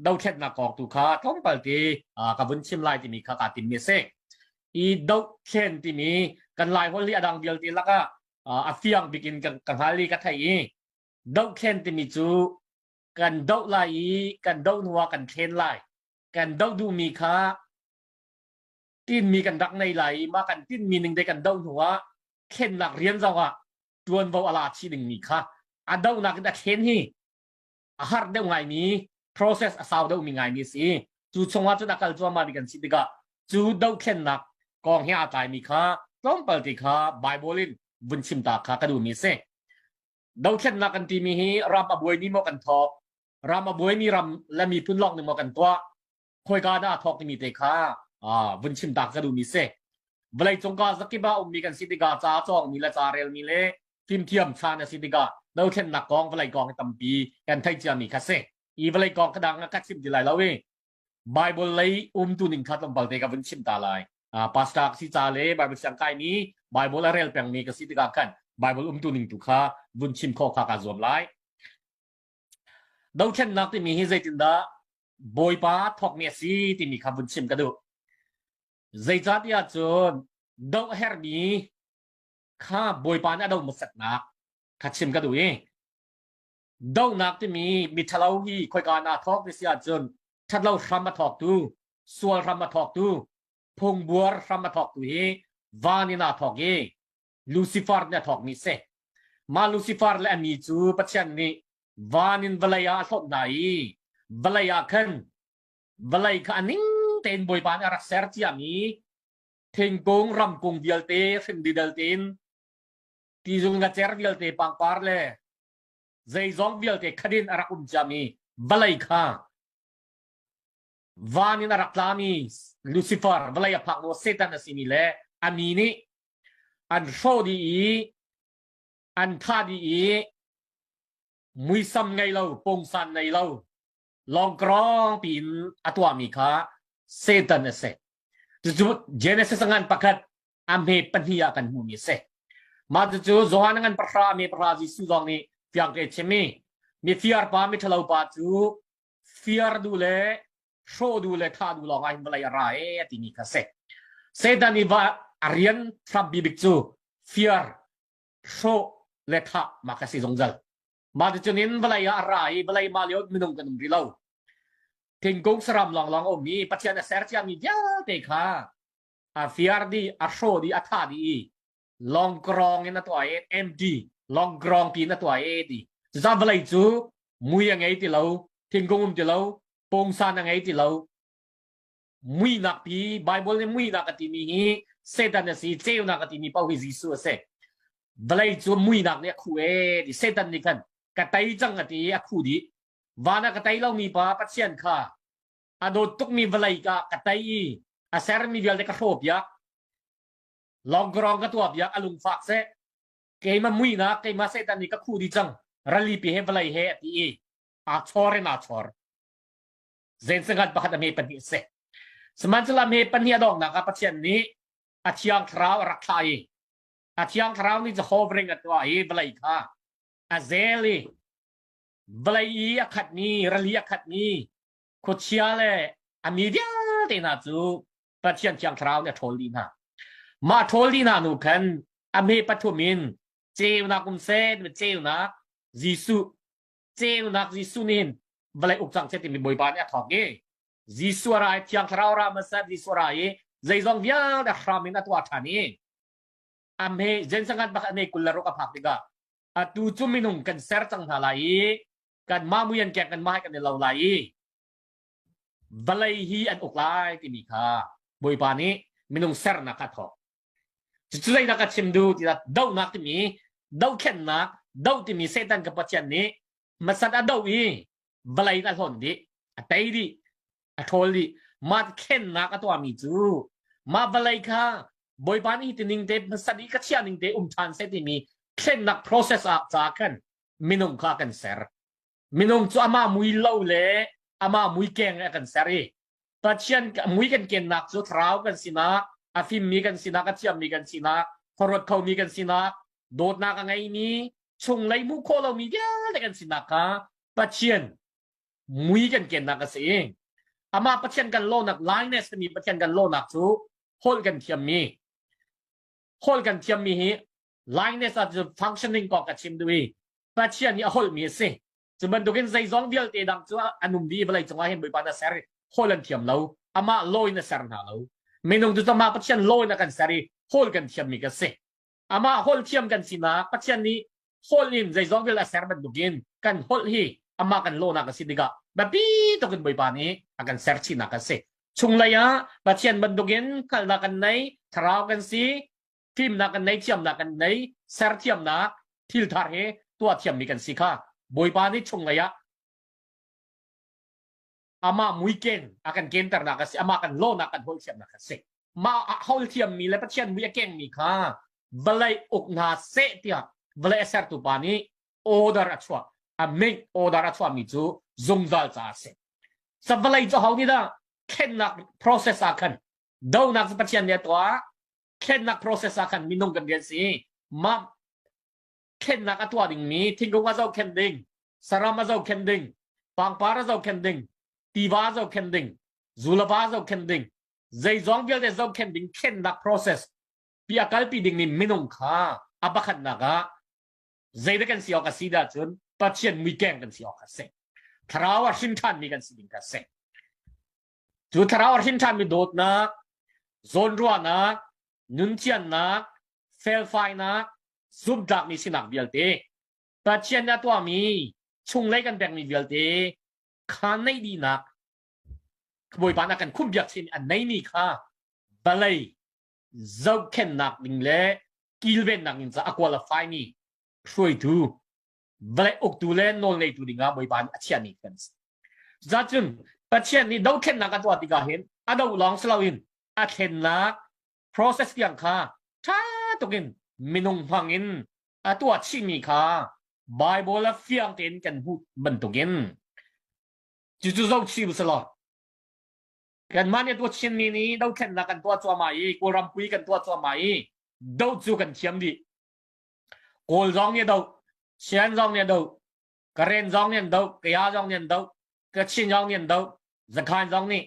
Dothlennak kong tu kha tlawmpal te ka vun chim lai timi kha kaa timmi a si. I dothlen timi kan Lai holh hi a dang vialte lakah a fiang bik in ka hngal i ka thei i dohthlen timi cu kan doh lai i kan doh hnu ah kan thlen lai. Kan doh duhmi kha tinmi kan rak nei lai i mah kan tinmi ning te kan doh hnu ah thlennak rian zong ah tuanvo a la chih dingmi kha a dohnak in a thlen hi a har deuh ngaimi process a sau deuhmi ngaimi a si. Cu chungah cun a kal cuahmah mi kan si tikah cu dohthlennak kong he aa tlaimi kha tlawmpal te kha Bible in vun chim ta kha ka duhmi a si. Dohthlennak kan timi hi ram a buaimi maw kan thawk, ram a buaimi ram le miphun lawng nih maw kan tuah, khoika dah a thawk timi te kha vun chim ta ka duhmi si. Vawleicung ka zakip ah ummi kan si tikah ca cawngmi le ca relmi le fimthiam chan a si tikah dothlennak kong vawlei kong hi tampi kan theih ciami kha si. I vawlei kong ka dang ka chim ti lai lo i Bible lei umtu ning kha tlawmpal te ka vun chim ta lai. Pastor ka si ca le Bible siang kaimi Bible a rel pengmi ka si tikah khan Bible umtu ning tu kha vun chim khawh kha kaa zuam lai. Dothlennak timi hi zeitindah Bawipa thawkmi a si timi kha vun chim ka duh. Zeicahtiah cun doh herhmi kha Bawipa nih a do hmasatnak kha chim ka duh i dohnak timi miṭhalo hi khoika na thawk ti si ahcun ṭhatlo hram a thawktu, sual hram a thawktu, phungbuar hram a thawktu hi van in aa thawk i Lucifer nih a thawkmi si. Mah Lucifer le a mi cu Pathian nih van in vawlei ah a hlawt hna i vawlei ah khan vawlei kha a ning tein Bawipa nih a rak ser ciami thingkung ramkung vialte hrim didal tein tizung ngacer vialte pangpar le zeizong vialte khadin a rak um ciami vawlei kha van in a rak tlami Lucifer vawlei a phak hnu Satan a simi le a mi nih an hrawh dih i an thah dih i muisam ngei lo pungsan ngei lo lawngkrong piin a tuahmi kha Satan a si. Cucu Genesis ngan pakhat a hme pahnih ah kan hmuhmi a si. Mah cucu Johan ngan pahra a hme pahra Jesuh zong nih fiang te chim i mifiar pa miṭhalo pa cu fiar duh le hrawh duh le thah duh lawng ah hin vawlei a ra e a timi kha si. Satan i va a rian hrampi bik cu fiar, hrawh le thah mah kha si zungzal. Mah ticun in vawlei ah a ra i vawlei mah lio minung kan um rih lo. Thingkung saram lawnglawng a um i Pathian a ser ciami vialte kha a fiar dih, a hrawh dih, a thah dih i lawngkrawng in a tuah i empty lawngkrawng tiin a tuah i ti. Cucaah vawlei cu mui a ngei ti lo, thingkung um ti lo, pungsan a ngei ti lo. Muihnak pi Bible nih muihnak a timi hi Satan a si, ceunak a timi paoh hi Jesuh a si. Vawlei cu muihnak nih a khuh e ti Satan nih khan ka tei cang a ti i a khuh dih. Van ah ka tei lomi pa Pathian kha a dawt tukmi vawlei ka ka tei i a sermi vialte ka hrawh piak. Lawngkarong ka tuah piak a lungfak seh. Keimah muihnak keimah Satan nih ka khuh dih cang. Ralipi he vawlei he a ti i aa chor in aa chor. Zensangat pakhat a hme pahnih a si. Sihmanhsehlaw a hme pahnih a donghnak ah Pathian nih a thiang thlarau a rak thlah i a thiang thlarau nih Jehovah ring a tuah i vawlei kha a zel i vawlei i a khatmi rali a khatmi khuachia le a mi vialte hna cu Pathian thiang thlarau nih a ṭhawl dih hna. Mah ṭhawl dih hna hnu khan a hme pathum in ceunak um seh ceunak Jesuh ceunak Jesuh nih hin vawlei uk cang seh timi Bawipa nih a thawk i Jesuh a ra i Thiang Thlarau ra hmasa Jesuh a ra i zeizong vialte hram in a tuah ṭhan i a hme Jensangat bak a hme 26 a phak tikah atu cu minung kan ser cang hna lai i kanmah mui an kek kanmah kan i lo lai i vawlei hi an uk lai timi kha Bawipa nih minung sernak kha thawk. Cucu zeidah ka chim duh ti dohnak timi dohthlennak doh timi Satan ka Pathian nih hmasat a doh i vawlei in a hlonh dih a tei dih a ṭhawl dih mah thlennak a tuahmi cu mah vawlei kha Bawipa nih hi ning te hmasat i ka chiah ning te um ṭhan seh timi thlennak process ah ca khan minung kha kan ser minung cu amah mui lo le amah mui keng a kan ser i Pathian mui kan kennak cu thlarau kan sinak a fimmi kan sinak a thiammi kan sinak khuaruat khomi kan sinak dawtnak a ngeimi chunglei hmuh khawh lomi vialte kan sinak kha Pathian. Mui kan kennak a si. Amah Pathian kan lawnak likeness timi Pathian kan lawnak cu holh kan thiammi holh kan thiammi hi likeness ah cu functioning kong ka chim duh i Pathian nih a holhmi a si. Cu bantukin zeizong vialte dang cu an um dih i vawlei cungah hin Bawipa na ser i holh an thiam lo. Amah law in a ser hna lo. Minung cu amah Pathian law in a kan ser i holh kan thiammi kan si. Amah holh thiam kan sinak Pathian nih holh in zeizong vialte a ser bantukin kan holh hi amah kan lawnak a si tikah biapi tuk in Bawipa nih a kan ser chihnak a si. Chunglei ah Pathian bantukin hngalhnak kan nei, thlarau kan si, fimnak kan nei, thiamnak kan nei, serthiamnak, thilthar he tuah thiammi kan si kha Bawipa nih chunglei ah amah muiken a kan kenternak a si, amah kan lawnak kan holh thiamnak a si. Mah a holh thiammi le Pathian mui a kengmi kha vawlei uk hna seh tiah vawlei a sertu pa nih order a chuah. A make order a chuahmi cu zungzal caah a si. Sa vawlei cu ho nih dah thlennak process ah khan donak cu Pathian nih a tuah thlennak process ah khan minung kan rian si. Mah thlennak a tuah dingmi thingkung a zohkhenh ding, saram a zohkhenh ding, pangpar a zohkhenh ding, tiva a zohkhenh ding, zulava a zohkhenh ding, zeizong vialte zohkhenh ding thlennak process pi a kalpi dingmi minung kha a pakhatnak ah zeidah kan si awk a si dah cun Pathian muikeng kan si awk a si. Thlarau a hrin ṭhanmi kan si ding kha a si. Cu thlarau a hrin ṭhanmi dawtnak, zawnruahnak, nunthiannak, felfainak, zumhtlakmi sinak vialte Pathian nih a tuahmi chunglei kan pekmi vialte kha neih dihnak Bawipa nih a kan khumhpiak chin a neimi kha vawlei zohkhenhnak ding le kilvennak ding caah a qualify mi hruaitu vawlei uktu le nawlngeitu dingah Bawipa nih a chiahmi kan si. Zacun Pathian nih dothlennak a tuah tikah hin a do lawng si loin a thlennak process tiang kha ṭha tukin minung hmang in a tuah chihmi kha Bible ah fiang tein kan hmuh bantukin cucu zoh chih usih Kanmah nih tuah Chinmi nih dothlennak kan tuah cuahmah i Kawlram pui kan tuah cuahmah i doh cu kan thiam dih. Kawl zong nih doh, Shan zong nih doh, Karen zong nih an doh, Kaya zong nih an doh, Kachin zong nih an doh, Zakhan zong nih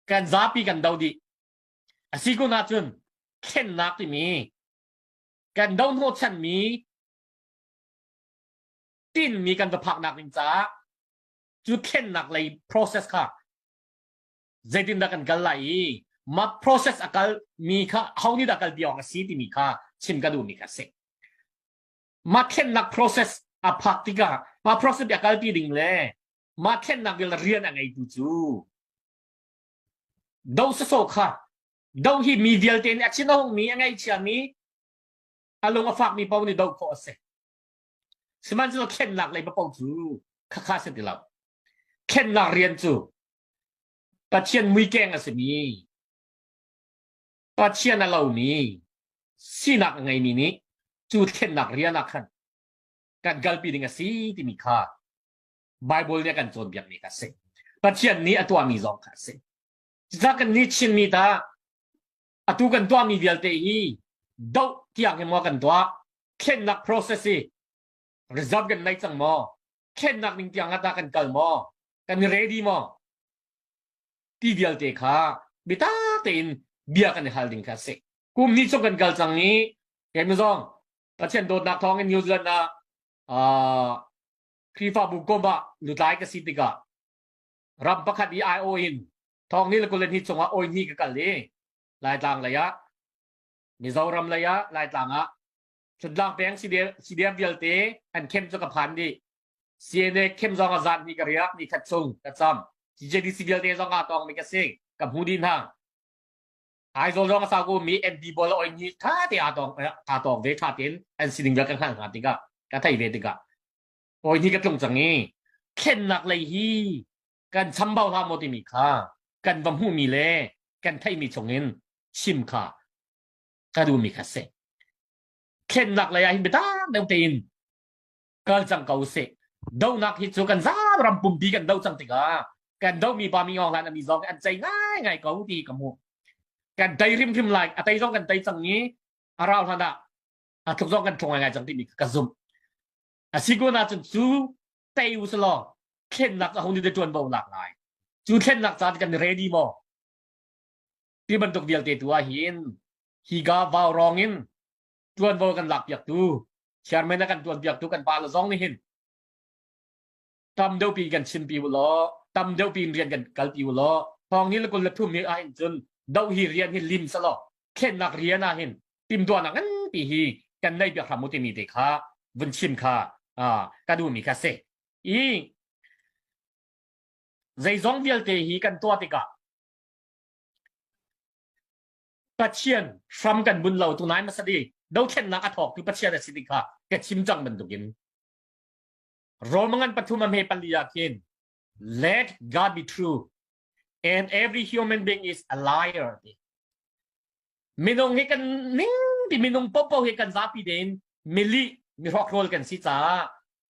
kan zapi kan doh dih. A si kun ahcun thlennak timi kan doh hnawhchanmi tinmi kan va phaknak ding caah cu thlennak lei process kha zeitindah kan kal lai i mah process a kal mi kha ho nih dah kal pi awk a si timi kha chim ka duhmi kha si. Mah thlennak process a phak tikah mah process a kalpi ding le mah thlennak vial rian a ngeitu cu do saso kha do hi mi vialte nih a chin a hungmi a ngeichia mi a lung a fakmi paoh nih do khawh a si. Sihmanhsehlaw thlennak lei paoh cu khakha si ti lo. Thlennak rian cu Pathian muikeng a simi, Pathian a lomi, sinak a ngeimi nih cu thlennak rian ah khan kan kalpi ding a si timi kha Bible nih a kan cawnpiakmi kha a si. Pathian nih a tuahmi zong kha a si. Cucaah kan nih Chinmi ta atu kan tuahmi vialte hi doh tiang hi maw kan tuah thlennak process hi result kan nei cang maw thlennak ding tiang ah tah kan kal maw kan i ready maw ti vialte kha biatak tein bia kan i hal ding kha a si kum ni chung kan kal cang i keimah zong Pathian dawtnak thawng in New Zealand ah Khrihfabu kom ah lutlai ka si tikah ram pakhat i IO in thawng ni le kulen hi chungah oi ni ka kal i Laitlang lei ah Mizoram lei ah Laitlang ah Thantlang peng CDF vialte an khem cu ka phan dih. CNA khem zong a zat ni ka riak ni khat chung ka cam. CJDC vialte zong aa tong mi ka si. Ka hmu dih hna. Aizawl zong a sau ko mi NB bol oi ni tha te aa tong aa tong ve tha tein an sining vial ka hngal hna tikah ka thei ve tikah oi ni ka tlung cang i thlennak lei hi kan chambau hlah maw timi kha kan va hmuhmi le kan theihmi chungin chim kha ka duhmi kha si. Thlennak lei ah hin biatak deuh tein kal cang ko usih. Donak hi cu kan zaam ram pumpi kan do cang tikah kan domi pa mi ngong hlan ami zong an cei ngai ngai ko ti ka hmuh. Kan tei hrimhrim lai a tei zong kan tei cang i a rau hlan ah a tluk zong kan tlung ngai ngai cang timi ka zumh. A si kun ahcun cu tei u law. Thlennak a hung ni ṭuanvo lak lai. Cu thlennak ca kan ready maw? Ti bantuk vialte tu ah hin hi ga vau rong in ṭuanvo kan lak piaktu chairman a kan ṭuan piaktu kan pa le zong nih hin tam deuh pi kan chim pi u law tam deuh pi in rian kan kal pi u law thong ni le kul le thum ni ah hin cun do hi rian hi lim selaw thlennak rian ah hin timtuahnak nganpi hi kan nei piak hram u timi te kha vun chim kha ka duhmi kha si i zeizong vialte hi kan tuah tikah Pathian hram kan bun lo tu nai masadi dothlennak a thawk tu Pathian a si ti kha ka chim cang bantukin Romangan pathum a hme pali ah khin let God be true and every human being is a liar ti Minung hi kan ning ti minung popo hi kan zapi tein mili mi hrokhrawl kan si caah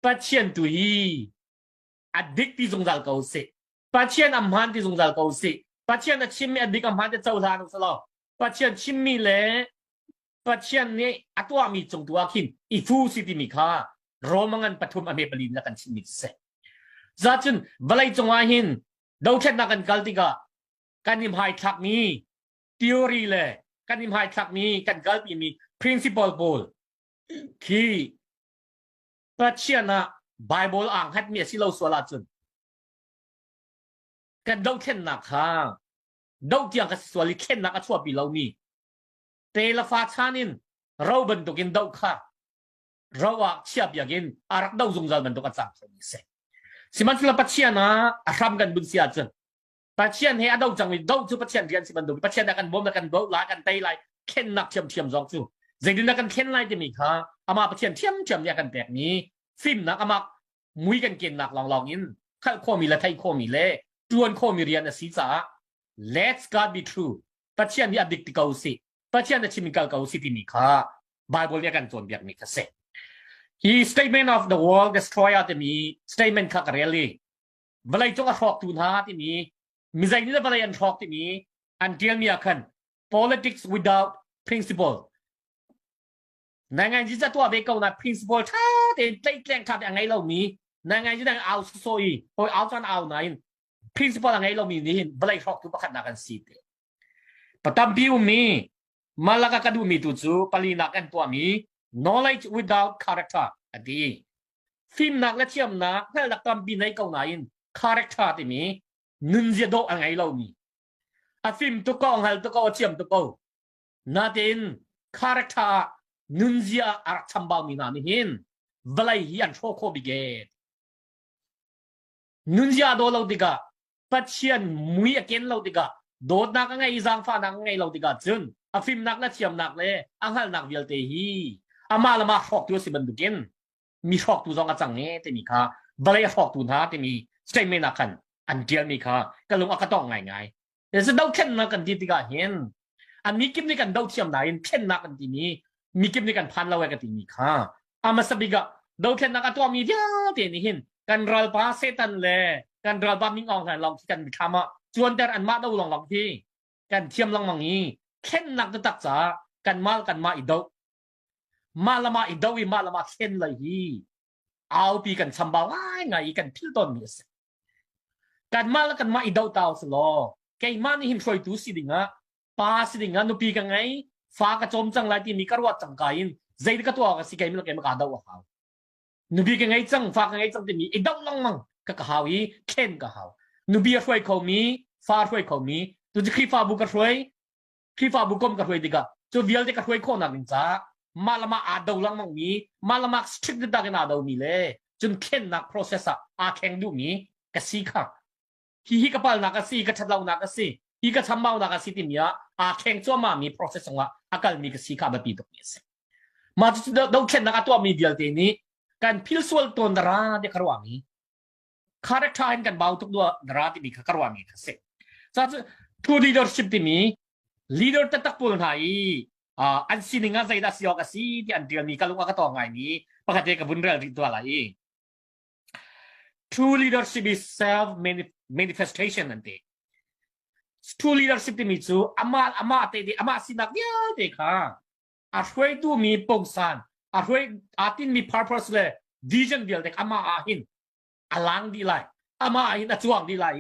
Pathian tu hi a dik ti zungzal ko sih. Pathian a hmaan ti zungzal ko sih. Pathian a chimmi a dik a hmaan ti cohlan u selaw Pathian chimmi le Pathian nih a tuahmi cung tu ah khin i fu si timi kha Roma ngan pathum a hme pali in kan chimmi si. Zacun vawlei cungah hin dothlennak kan kal tikah kan i hmaithlakmi theory le kan i hmaithlakmi kan kalpimi principle pawl khi Pathian ah Bible aa hngatmi a si lo sual ahcun kan dothlennak kha doh tiang ka si sual i thlennak a chuahpi lomi te le fa chan in ro bantukin doh kha ro ah chia biak in a rak do zungzal bantuk a cang khomi a si. Sihmanhsehlaw Pathian ah a hram kan bun si ahcun Pathian he a do cang mi do cu Pathian rian si bantuk Pathian a kan bawm na kan do lai kan tei lai thlennak thiamthiam zong cu zeitin kan thlen lai timi kha amah Pathian thiamthiam nih a kan pek mi fimnak amah mui kan kennak lawnglawng in khalh khawmi le theih khawmi le tuan khawmi rian a si caah let's God be true Pathian hi a dik ti ko si Pathian a chim kal ko si timi kha Bible nih a kan cawnpiak mi kha si hi statement of the world destroyer timi statement kha ka rel i vawleicung a hrawktu hna timi mizei nih vawlei an hrawk timi an tialmi ah khan politics without principle nangai ji tuah ve ko na principle tha tein tleitleng tha te a ngei lomi nangai ji dang au so i hoi au chan au nain principle a ngei lomi nih hin vawlei hrawktu pakhat nak an si te patampi ummi malaka ka duhmi tu cu palinak an tuahmi knowledge without character ati Fimnak le thiamnak hngalhnak tampi nei ko nain character timi nunzia dawh a ngei lomi a fim tuk ko a hngal tuk ko a thiam tuk ko natein character ah nunzia a rak chambau mi hna nih hin vawlei hi an hrawh khawh bik e nunzia a daw lo tikah Pathian mui a ken lo tikah dawtnak a ngei i zaangfahnak a ngei lo tikah cun a fimnak le thiamnak le a hngalhnak vialte hi amah le mah hrawktu a si bantukin mi hrawktu zong a cang e timi kha vawlei a hrawktu hna timi statement ah khan an ṭialmi kha ka lung a ka tong ngaingai. Cu dothlennak kan ti tikah hin an mi kip nih kan do thiam nain thlennak kan timi mi kip nih kan phan lo e ka timi kha a hmasa bik ah dothlennak a tuahmi vialte nih hin kan ralpa Satan le kan ralpa Ming Aung Hlaing lawng khi kan mithlam ah cuanter anmah do lawng lawng khi kan thiam lengmang i thlennak taktak caah kanmah kanmah i doh mah le mah i do i mah le mah thlen lei hi aupi kan chambau ngaingai i kan philh tawnmi a si. Kanmah le kanmah i doh tau si law keimah nih hin hruaitu si dingah pa si dingah nupi ka ngei fa ka cawm cang lai timi ka ruat cang ka in zei ka tuah ka si keimah le keimah kaa doh a hau. Nupi ka ngei cang fa ka ngei cang timi i doh lengmang ka ka hau i thlen ka hau. Nupi a hruai khomi fa a hruai khomi tu cu Khrihfabu ka hruai Khrihfabu kom ka hruai tikah cu vialte ka hruai khawhnak ding caah mah le mah aa do lengmang mi mah le mah strict tak in aa do mi le cun thlennak process ah aa thleng duhmi ka si kha hi hi ka palnak a si ka ṭhatlonak a si hi ka chambaunak a si timi ah aa thleng cuahmah mi process chungah a kalmi ka si kha biapi tuk mi a si mah cu dothlennak a tuahmi vialte nih kan phil sual tawn dara ti ka ruahmi character in kan bau tuk dua dara timi kha ka ruahmi kha si ca cu true leadership timi leader taktak pawl hna i an sining ah zeidah si awk a si ti an tialmi ka lung a ka tawng ngaimi pakhat te ka vun rel rih tuah lai i true leadership is self manifestation an ti true leadership timi cu amah amah te amah sinak vialte kha a hruaitu mi pungsan a hruai aa tinmi purpose le vision vialte amah ah hin a lang dih lai. Amah in a cuang dih lai.